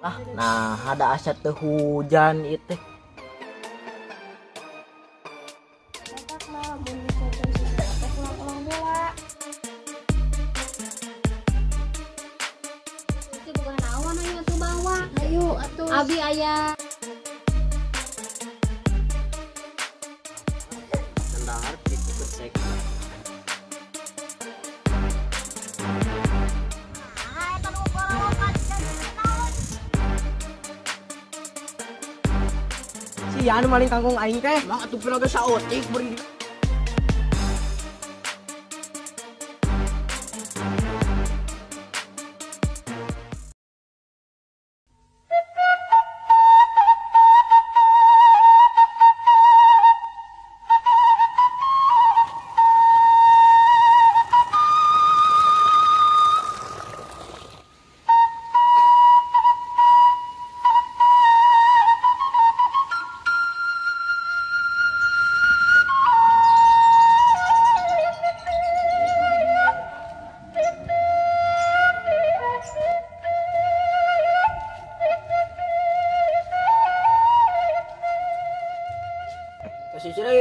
Ah, nah ada asa teu hujan ieu teh. Abi aya sendahar kitu cek. Sia anu maling kangkung aing teh. Mah atuh pira ge saotik beri. Sisri.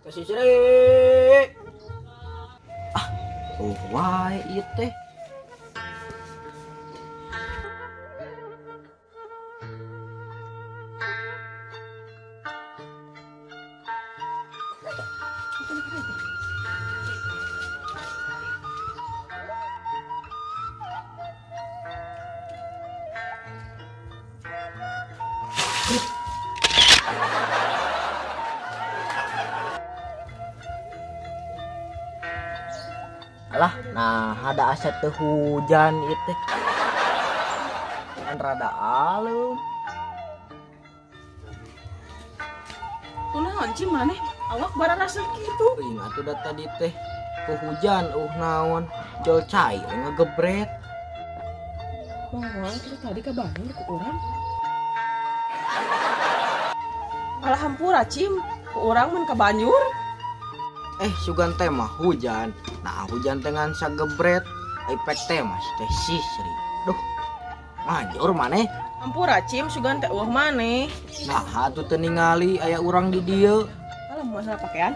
Sisri. Ah, oh wae ieu teh. Alah, nah ada asa teu hujan ieu teh. Kan rada alum. Kunaon cing maneh? Awak bararasa kitu. Euy, atuh da tadi teh hujan naon jol cai ngagebret. Moal kitu tadi ka Bandung ku urang. Alah hampura cim, ku urang mun ka Banjur. Sugan teh mah hujan. Nah hujan teh ngan sagebret. Ipek teh mah teh sisri. Duh. Manjur maneh. Hampura cim, sugan teh eueuh maneh. Nah atuh teu ningali aya urang di dieu. Alah masalah pakaian.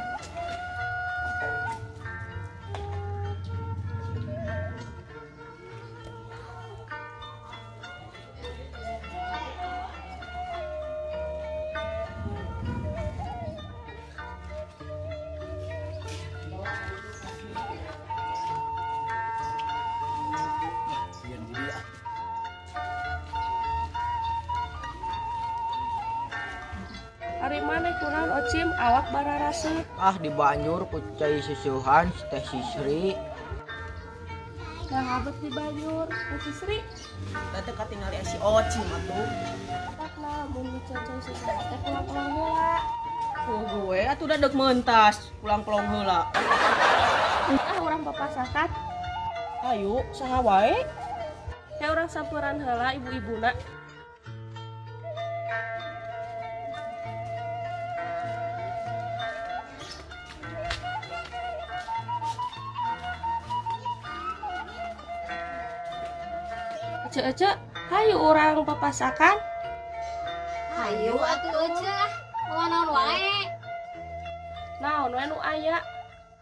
Ari maneh kunaon Ocim awak bararaseuh. Ah di Banjur ku cai susuhan teh Sisri. Nah abet di Banjur ku Sisri. Da teu katingali si Ocim atuh. Takna mun dicocoi susuhan teh pulang-pulang heula. Ku gue atuh da deuk meuntas pulang-pulang heula. Ah urang papasakan. Ayo saha wae? Ya urang sampuran heula ibu-ibuna. Ece, hayu urang papasakan. Hayu atuh Ece, mau naon wae. Naon wae nu aya.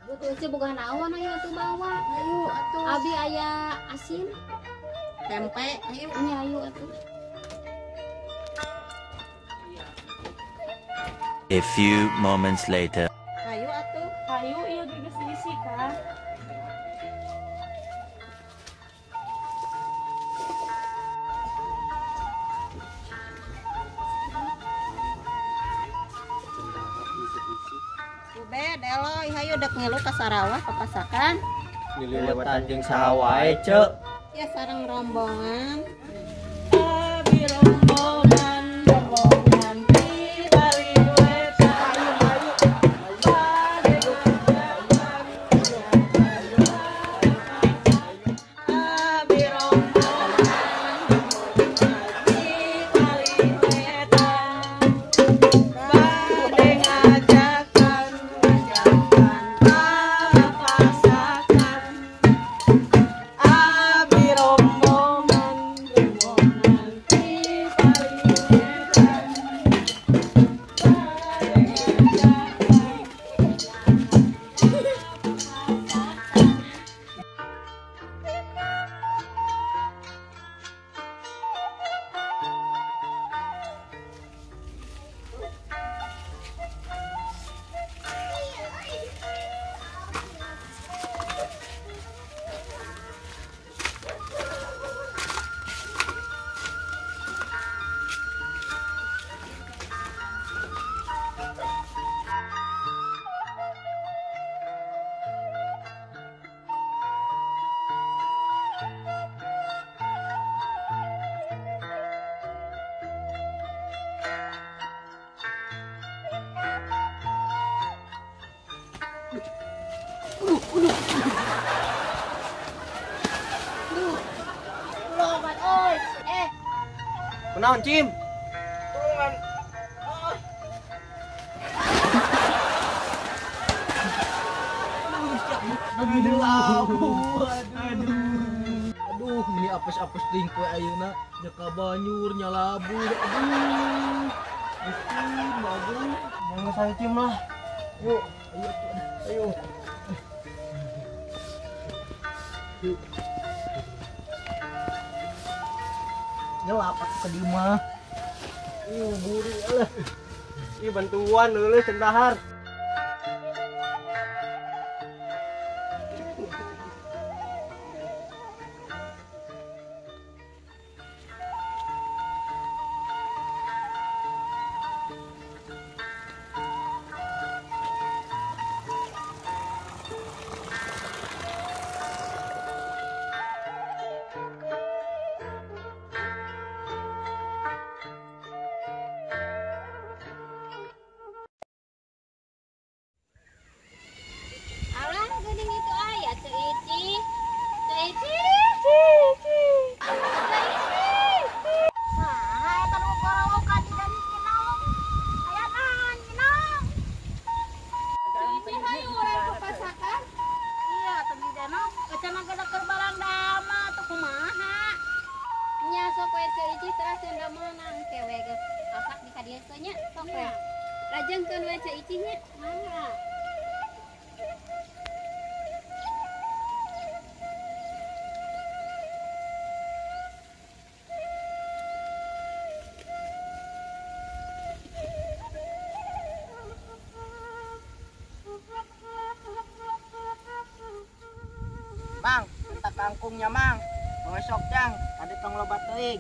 Butuh Ece boga naon ayo atuh bawa. Hayu atuh. Abi aya asin, tempe, ayo nya hayu atuh. A few moments later. Hayu atuh. Hayu ieu geus diisi kan. Ubed, eloy, hayu dek ngilu ka Sarawak papasakan. Niliwatan jeung saha wae, Ceu? Ya sareng rombongan. Abi rombongan, rombongan di Bali wetan. Abi rombongan, rombongan di Bali wetan. Bade Kunaon, Cim? Tulungan. Aduh, ini apes-apes teuing poe ayeuna nyeka banyur nyalabur. Aduh. Gusti, magung. Mangga saya Cim lah. Yuk, ayo ayo. Yuk. Nyelap aku ke dieu mah. Buru lah. Ih, bantuan leuleus cendahar. Lajengkeun we Ceu Icih nya. Mangga. Mang, minta kangkungnya Mang. Besok jang, tadi tong loba teuing.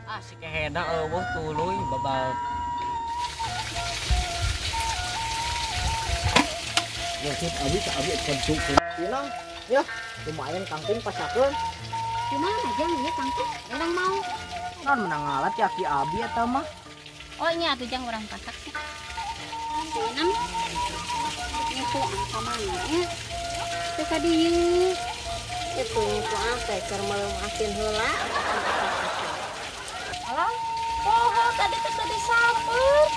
Ah, si kehena eueuh tuluy babal. Ya sip abi ka abi konjuk. Inong, ya, lumayan kangkung pasakeun. Gimana jang ieu kangkung? Urang mau. Non menang ngalat ya ki abi eta mah. Oh nya atuh jang urang pasak sih. Enam. Nyepu ka mana nya? Teu ka dieu. Itu nyepu apa keur meuleum asin heula. Alah, poho tadi teh teu disampeur.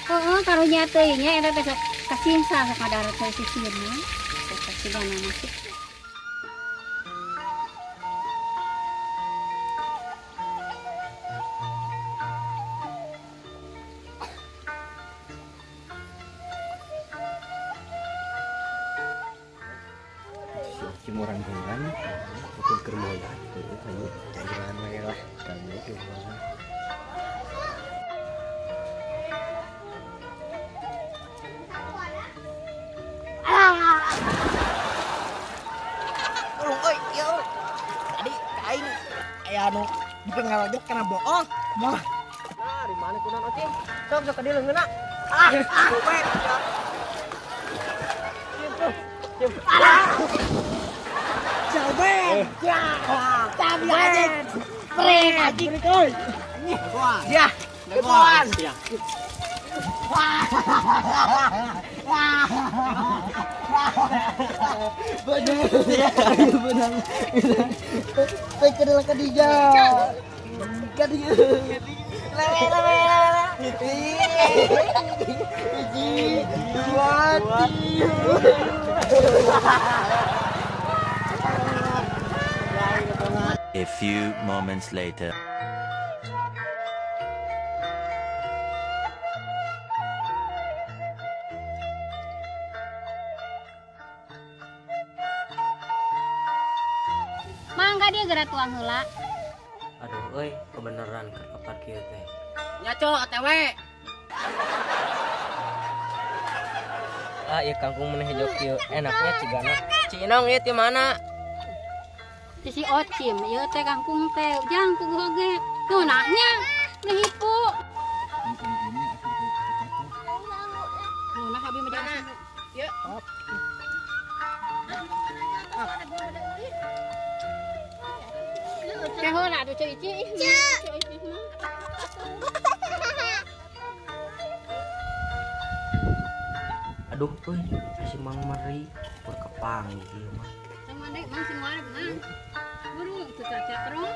Heeh, karunya teh nya eta teh sok kasimsa sok ngadarat teh sisirna. Sok kasigana masuk. Cimurang jalan, betul kermoyan, ayo jalan wae lah, kami cuma. Tolong euy, ieu euy. Tadi aing aya anu dipengalojok kana bohong. Mah. Nah, di mana kunaon Ocing? Sok sok ka dieu leungeunna. Ah, gopek. Cim. Alah. Coba. Ya. Cabi aja. Pring anjing. Ya. Jagoan. Ya. Benar. Benar. Pikir ka dia. Ka dia. Lele lele lele. 1, 2, 3. A few moments later. Mangga dia geura tuang heula. Aduh euy, kebeneran keur kapan kieu teh. Nyaco OTW. Ah, ieu kangkung meneh hejo kieu, enaknya cigana. Ci Inong ieu ti mana? Ti si Ocim, ieu teh kangkung teh jang ku oge. Keunahnya nihipu. Ngeunah abi mah jangan. Yuk. Cucu Ici. Cucu Ici mah. Aduh euy, si Mang Meri pur kepanggil ieu mah. Sama dek Mang si Muareb mah. Buru teu cakro.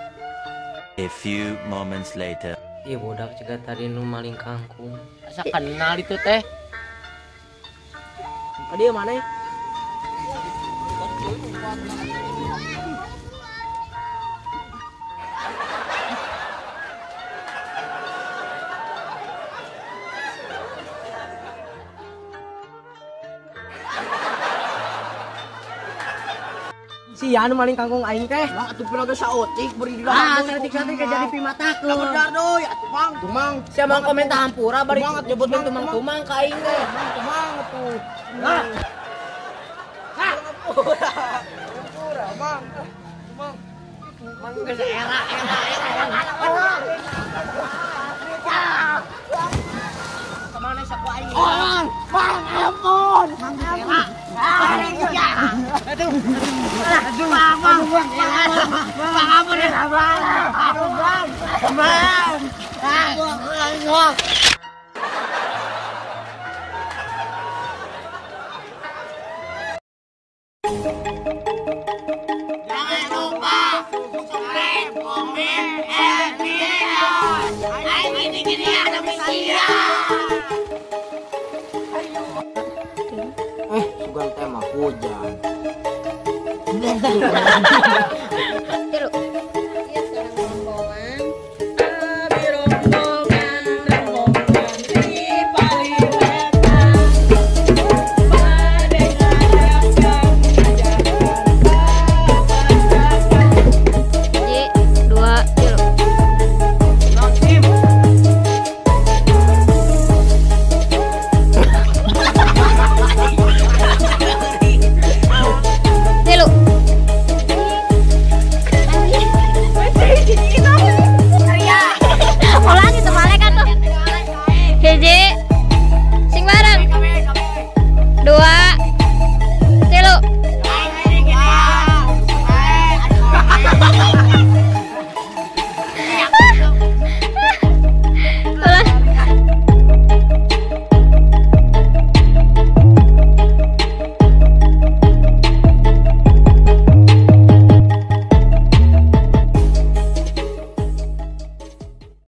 A few moments later. Ih budak juga tadi nu maling kangkung. Asa kenal itu teh. Ka dieu maneh? Si anu maling kangkung aing teh. Lah atuh pernah geus saotik beri di Ah, saeutik-saeutik jadi pimatakeun. Bener deui atuh Mang. Tumang, sia mang komentar hampura bari nyebutkeun tumang-tumang ka aing teh. Tumang atuh. Lah. Hah. Hampura, Mang. Tumang. Mang geus era era era. Kemana saku aing? Oh, Mang, ampun. Mang, ampun. Aduh. Aduh, Bang, Bang, Bang, Bang, ampun ya, Bang. Aduh, Bang. Bang. Bang. Jangan lupa subscribe, komen, and share. Ayo gini-gini ada media. Sugan teh mah hujan.